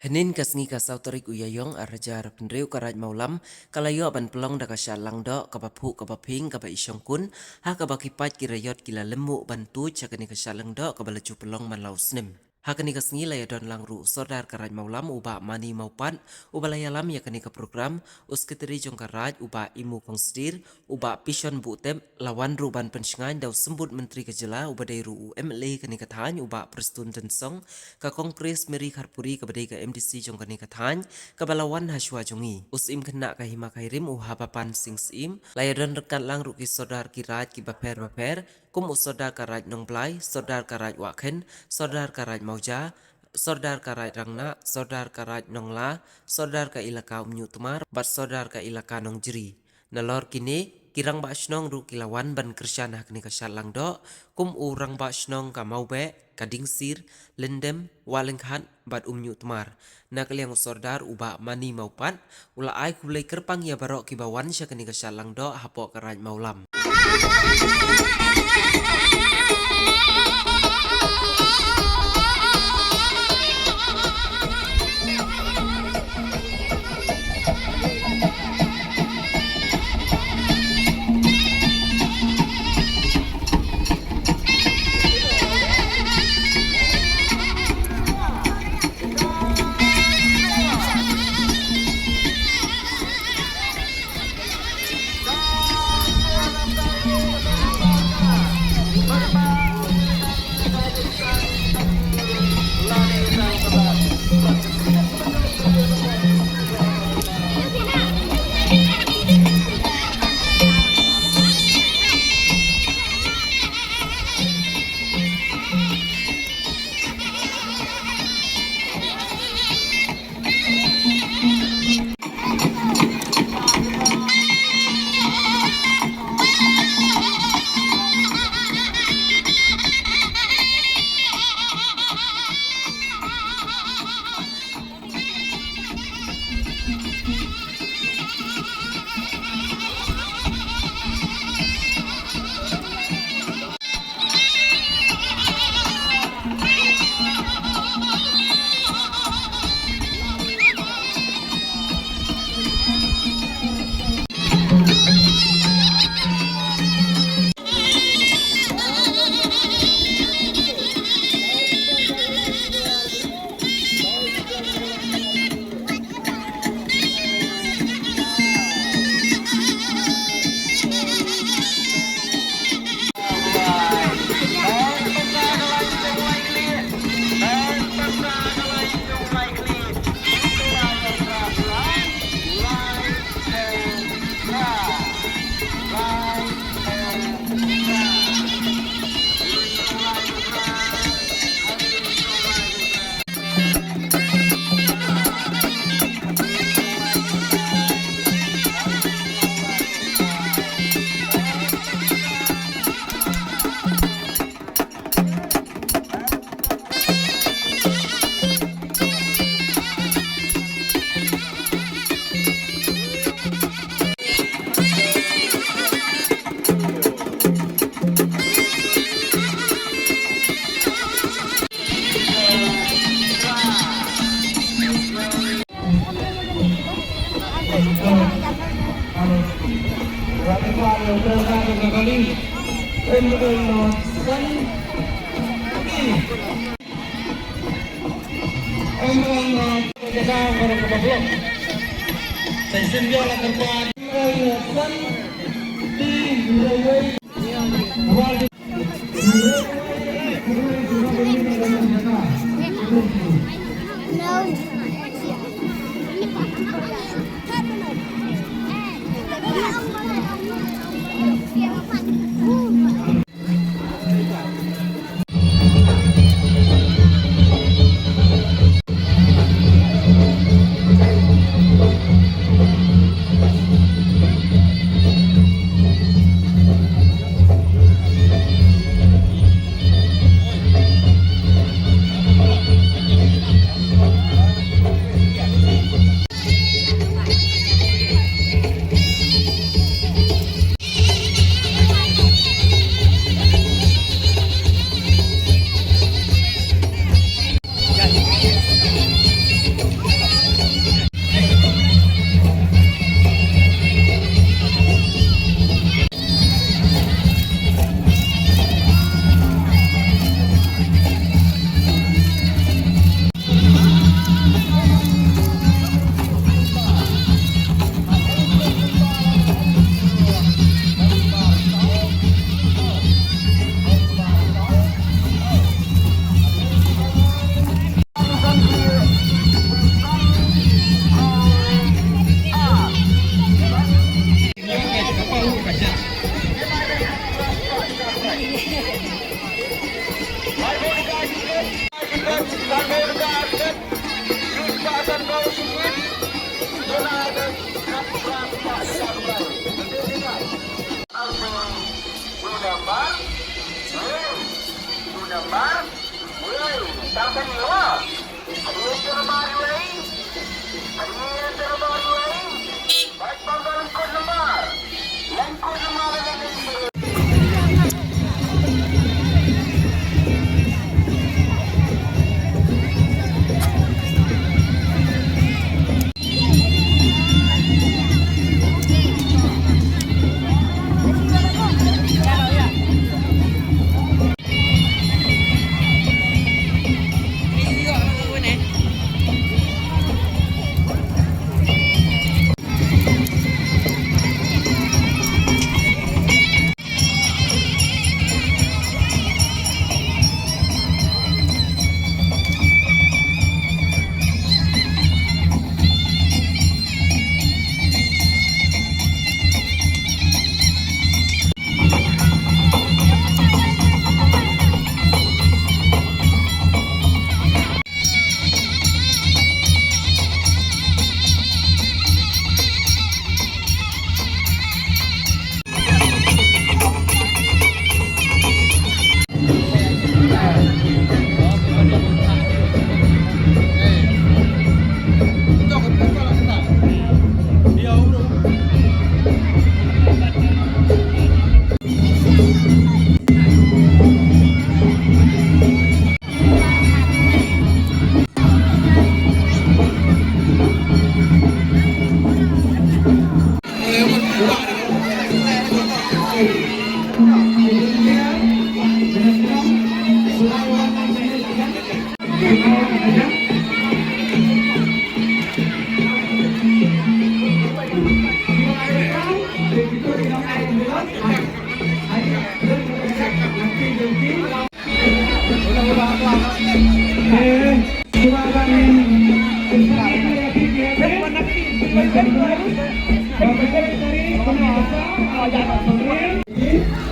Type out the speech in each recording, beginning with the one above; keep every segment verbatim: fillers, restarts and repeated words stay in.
Hynnin ka sngi ka saw tarik u Ïaïong arhajar arphew hynriew ka Raid Mawlam ka la ïoh ban pynlong da ka Shad Langdoh kaba phuh kaba phieng kaba i shongkun, ha kaba ki paid ki raiot ki la lymmuh ban tuid sha kane ka Shad Langdoh kaba la ju pynlong man la u snem. Ha kane ka sngi la ïadon lang ruh u Sordar ka Raid Mawlam u Bah Mani Mawpat, uba la ïalam ïa kane ka program, u Sekretari jong ka Raid u Bah Imu Kongsdir, u Bah Pishon Buhtep, la wan ruh ban pynshngaiñ da u Symbud Myntri ka jylla uba dei ruh u M L A kane ka thaiñ u Bah Prestone Tynsong, ka Kong Grace Mary Kharpuri kaba dei ka M D C jong kane ka thaiñ, kaba la wan ha shuwa jong ngi. U Syiem Khynnah ka Hima Khyrim u Habapan Singh Syiem, la ïadon ryngkat lang ruh ki Sordar ki Raid kiba pher bapher, kum u Sordar ka Raid Nongblai, Sordar ka Raid Wahkhen, Sordar ka Raid Mawja, Sordar ka Raid Rangnah, Sordar ka Raid Nongla, Sordar ka Ilaka Umñiuhtmar, bad Sordar ka Ilaka Nongjri. Nalor kine, ki Rangbah Shnong ruh ki la wan ban kyrshan ha kane ka Shad Langdoh, kum u Rangbah Shnong ka Mawbeh, ka Dingsir, Lyndem, Wahlyngkhat, bad Umñiuhtmar. Na ka liang u Sordar u Bah Mani Mawpat, u la ai khublei kyrpang ïa baroh kiba wan sha kane ka Shad Langdoh hapoh ka Raid Mawlam.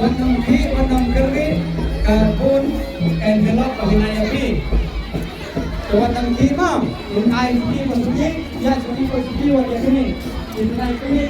Wat nang khih, wat nang kyrri, ka bun envelope ba ngi ai ïa phi. Wat nang khih ma, un ai shuki pa shuki, ïa shuki pa shuki, wat ïa kine. Ïa kine.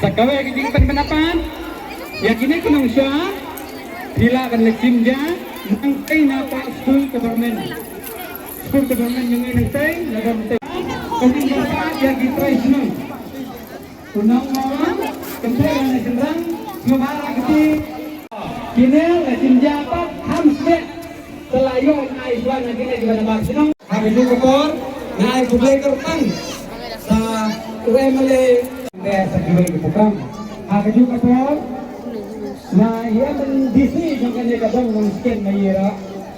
Sa kawei ka jingpynbna pat ïa kine ki nongshah, phi lah ban leit shim ja nangtei na ka school government. School government ngi nangtei na nangtei. Ka jingpynbna pat ïa ki trai shnong. Unang mawa kynthei lane shynrang, sngewbha la kti. Kine la shim ja pat kham sngewbha. Te la ïoh ai shuwa na kine kiba na bar shnong. Ha kajuh ka por nga ai khublei kyrpang sa u M L A. Te sa kiwei ki program. Ha kajuh ka por nga ïa M D C jong kane ka dong Nongskien Maïira.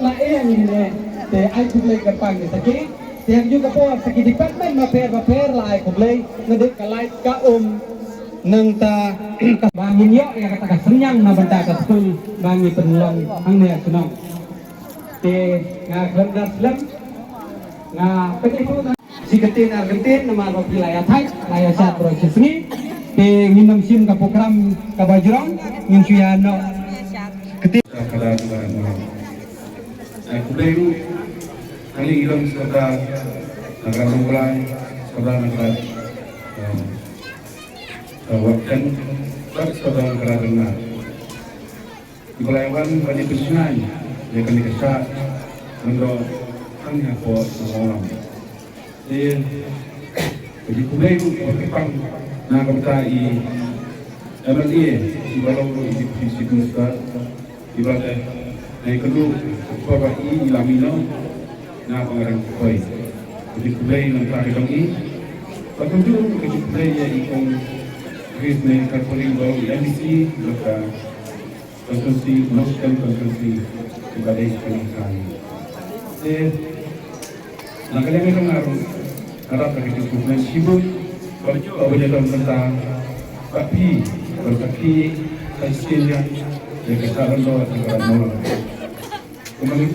La ïa ngi ne te ai khublei kyrpang sa ki. Te ha kajuh ka por sa ki department bapher bapher la ai khublei. Nga dei ka light ka um. Nangta ba ngin ïoh ïa kata ka synñiang na bynta ka skul ba ngi pynlong hangne ha shnong. Te nga khlem da slem nga pynithuh na shi kyntien ar kyntien namar ba phi la ïa thait la ïa shad baroh shi sngi. Te ngin ym shim ka program kaba jrong, ngin shu ïa noh kyntien. Ka khadar ka khadar. Ai khublei ruh kane i long sordar na ka Nonglai, sordar na ka, eh, ka Watkan, bad sordar na ka Rengna. Kiba la wan ban ïa pynshngaiñ ïa kane ka shad, ngan ong tang ïa ka por sngewbha. Te ka jingkhublei ruh kaba kyrpang na ka bynta i M L A, iba long ruh i Deputy Chief Minister, iba te na i kynduh ka por ba i lam ino na pyngareng poi. Ka jingkhublei na ka bynta ka jong i. Bad kumjuh ruh ka jingkhublei ïa i kong Grace Mary Kharpuri, iba long i M D C na ka constituency, Nongskien constituency, iba dei kane ka. Te na ka liang jong nga ruh nga dap da ka jingkhublei shibun bad ba ïa don bynta bad phi ban sakhi sa shisien ïa ka shad lyngdoh jong ka Ram Mola. Kumne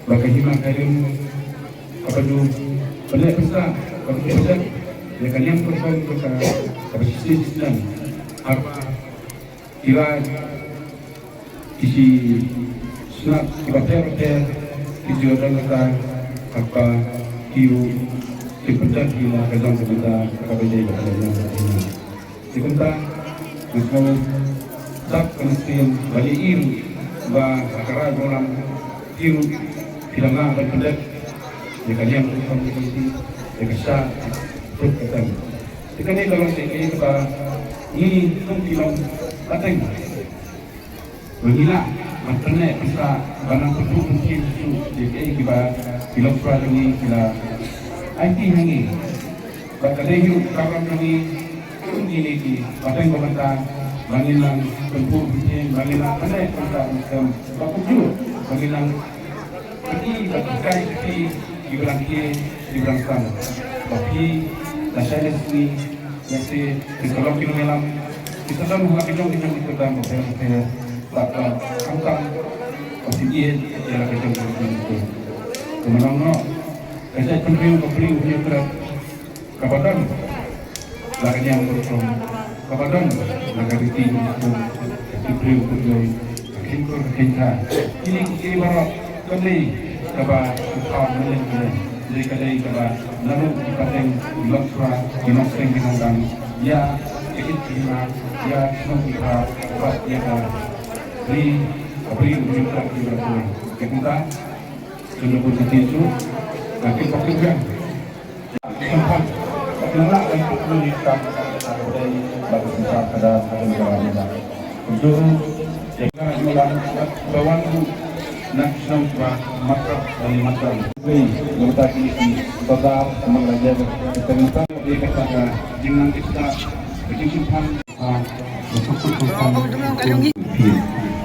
ba ka hima ka rim ka pyndu pynleh pynstad ka pyndu pynleh ïa ka niam ka rukom ka kaba shisien shisien. Haba ki raid ki shnat kiba ter ter ki ju don kata, haba ki ruh ki pynjah ki la ka jong ka bynta kaba dei ka bynta. Te kumta nga sngew dap ka mynsiem ba ïa i ruh ba ha ka raid Ronang ki ruh ki dang lah ban pynleh ïa ka niam ka rukom ka kti, ïa ka shad, put ka tem. Te kane ka long kaei kaei kaba ngi kum ki nongpateng ba ngi lah ban pynleh pynstad, ban nang pynduh pynkhih shuh shuh ïa kaei kiba ki longshuwa jong ngi ki la aiti ha ngi. Bad ka dei ruh ka kam jong ngi, ngi ne ki pateng ba mynta, ba ngin nang pynduh pynkhih, ba ngin nang pynleh pynstad, ba kumjuh ba ngin nang Kti, ba ki kai kti, ki brang ki, ki brang sang. Ba phi, la shai la sngi, la se, ki sa long ki nongïalam, ki sa long ha ki jong ki jong ki kyrdan bapher bapher, ba ka khamtam, ba phi ïeit ïa la ka jong ka jong ki. Kumno noh, ka jaitbynriew ka briew hynñiew krep, kaba don la ka niam ka rukom, kaba don la ka riti ka rukom, ka briew ka briew, ka khyntur ka khynta. Kine ki dei baroh ka dei kaba u Kham Mylliem ka dei, dei ka dei kaba naduh ki pateng, ki longshuwa, ki nongseng ki nongdang, ïa ka kit ki hima, ïa ki nongkit ki bha, bad ïa ka ri, ka briew ka briew ka briew. Te kumta, jong ka bun ka tin shu, ka kit ka kit ka.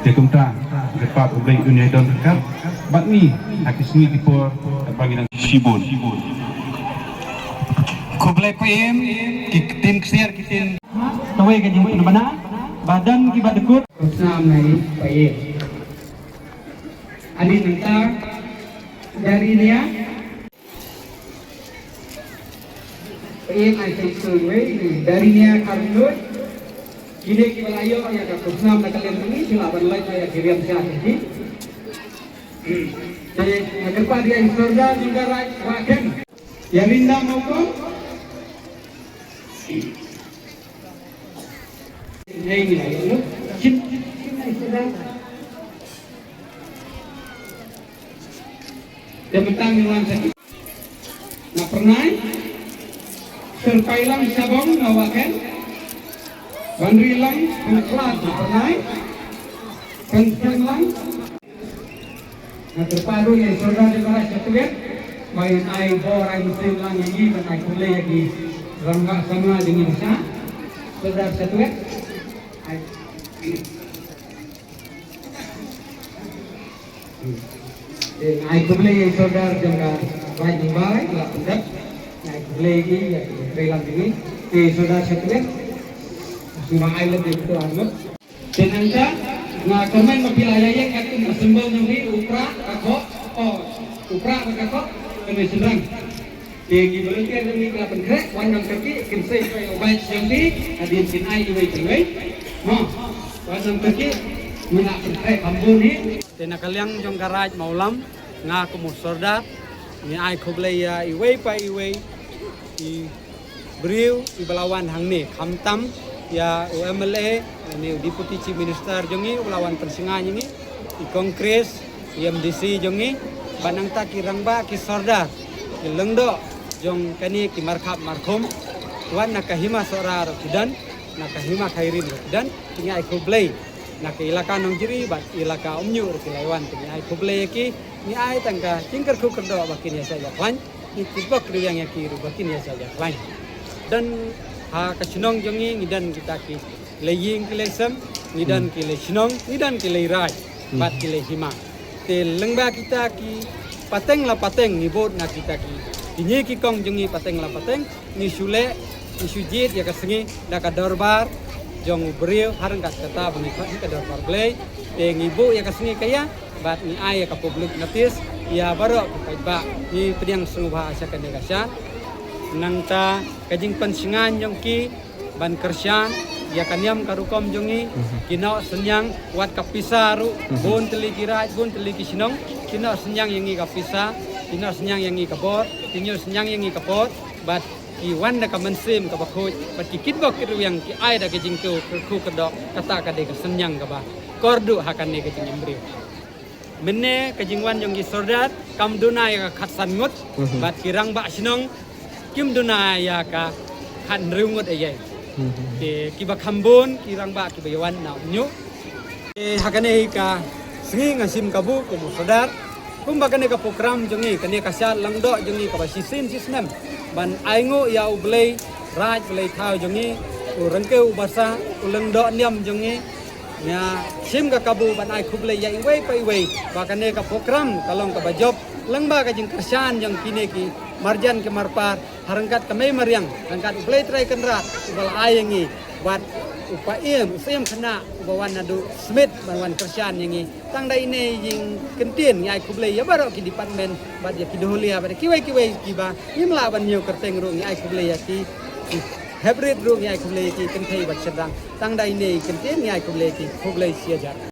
Te kumta, nga pat U Blei un ïai don ryngkat bad ngi ha ki sngi ki por ba ngi nang shibun. Khublei Paiem, ki ktien ksiar ki ktien. Kawei ka jingpynbna ba don kiba dkut. Snam nai Paiem. Ani nangta dari nia. Paiem ai seng sung wei ni dari nia kharnut. Kine kiba la ïoh ïa ka khusnam na ka liang jong ngi, ki la ban lait ïa ki riam sha ki. Te nga kyrpad ïa i sordar jong ka raid Rakhine. Ïa Linda Mawkong. Hei, ni lai, no? Chip, chip, chip, chip, chip. Te mynta ngi wan sa ki. Na Pyrnai. Syrpai lang Shabong na Waken. Ban ri lang na Khlad na Pyrnai. Ban syrpai lang. Nga kyrpad ruh ïa i Sordar jong ka Raid Shatwet ba in ai bor ai mynsiem lang ïa ngi ban ai khublei ïa ki rangbah samla jong ngi basha. Sordar Shatwet. Ai. Eh, ai khublei ïa i Sordar jong ka Raid Nongbai, la pyndep. Ai khublei ïa ki, ïa ki trei lang jong ngi. Eh, Sordar Shatwet. Sngewbha ai lem ïa ki tu arngut. Te nangta, nga kyrmen ma phi la ïa ïeng kat kum ka symbol jong phi, u prah, ka khoh, oh, u prah bad ka khoh, kane shynrang. Te ki volunteer jong ngi ki la pynkhreh, wan nang kyrkieh, kin sei poi u badge jong phi, hadien kin ai iwei pa iwei. Mo, wan nang kyrkieh, ngi la pynkhreh kham bun hi. Te na ka liang jong ka Raid Mawlam, nga kum u Sordar, ngi ai khublei ïa iwei pa iwei, i briew iba la wan hangne, khamtam ïa u M L A, ne u Deputy Chief Minister jong ngi uba la wan pynsngew ïa ngi, i Congress, i M D C jong ngi, bad nangta ki rangbah ki Sordar, ki lyngdoh jong kane ki markhap markhum, wat na ka Hima Sohra ruh ki don, na ka Hima Khairin ruh ki don, te ngi ai khublei. Na ka ilaka Nongjri bad ilaka Umñiuh ruh ki la wan, te ngi ai khublei ïa ki, ngi ai tang ka jingkyrkhu kyrdoh ba kin ïasaid ïakhlaiñ. Ngi tip bok ruh ïa ki ruh ba kin ïasaid ïakhlaiñ. Don ha ka shnong jong ngi, ngi don kita ki lei ïing ki lei sem, ngi don ki lei shnong, ngi don ki lei raid bad ki lei hima. Te lyngba kita ki pateng la pateng ngi bud na kita ki, kine ki kong jong ngi pateng la pateng ngi shu leh, ngi shu jied ïa ka sngi da ka dorbar jong u briew, ha ryngkat kata ba ngi khot ïa ka dorbar Blei. Te ngi buh ïa ka sngi ka ïa bad ngi ai ïa ka public notice ïa baroh ki paidbah. Ngi pdiang sngewbha sha kane ka sha. Nangta ka jingpynsngew jong ki ban kyrshan ïa ka niam ka rukom jong ngi, ki noh synñiang wat ka pisa ruh, bun tylli ki raid, bun tylli ki shnong, ki noh synñiang ïa ngi ka pisa, ki noh synñiang ïa ngi ka bor, ki noh synñiang ïa ngi ka por, bad ki wan da ka mynsiem kaba khuid, bad ki kit bok kit rwiang, ki ai da ka jingkyrkhu kyrkhu kyrdoh, kata ka dei ka synñiang kaba kordor ha kane ka jingim briew. Mynne ka jingwan jong ki Sordar kam duna ïa ka khatsan ngut, bad ki rangbah shnong kim duna ïa ka khathynriew ngut ïa. Te kiba kham bun ki rangbah kiba ïa wan na Umñiuh. Te ha kane ka sngi nga shim kabu kum u Sordar. Kumba kane ka program jong ngi, kane ka shad langdoh jong ngi kaba shisien shisnem ban ai nguh ïa u Blei raid Blei thaw jong ngi, u Ryngkew u Basa, u Lyngdoh Niam jong ngi. Nga shim ka kabu ban ai khublei ïa iwei pa iwei ba kane ka program ka long kaba jop lyngba ka jingkyrshan jong kine ki marjan ki marpar, ha ryngkat ka mei mariang, ryngkat u Blei Trai Kynrad uba la ai ïa ngi, wat u Paiem, u Syiem Khynnah uba wan naduh Smit ban wan kyrshan ïa ngi. Tang da ine i jingkyntien ngi ai khublei ïa baroh ki department bad ïa ki dohlia bad ïa kiwei kiwei kiba ngim lah ban ñiew kyrteng ruh ngi ai khublei ïa ki, ki heprit ruh ngi ai khublei ïa ki kynthei bad shynrang. Tang da ine i kyntien ngi ai khublei ïa ki, khublei shihajar.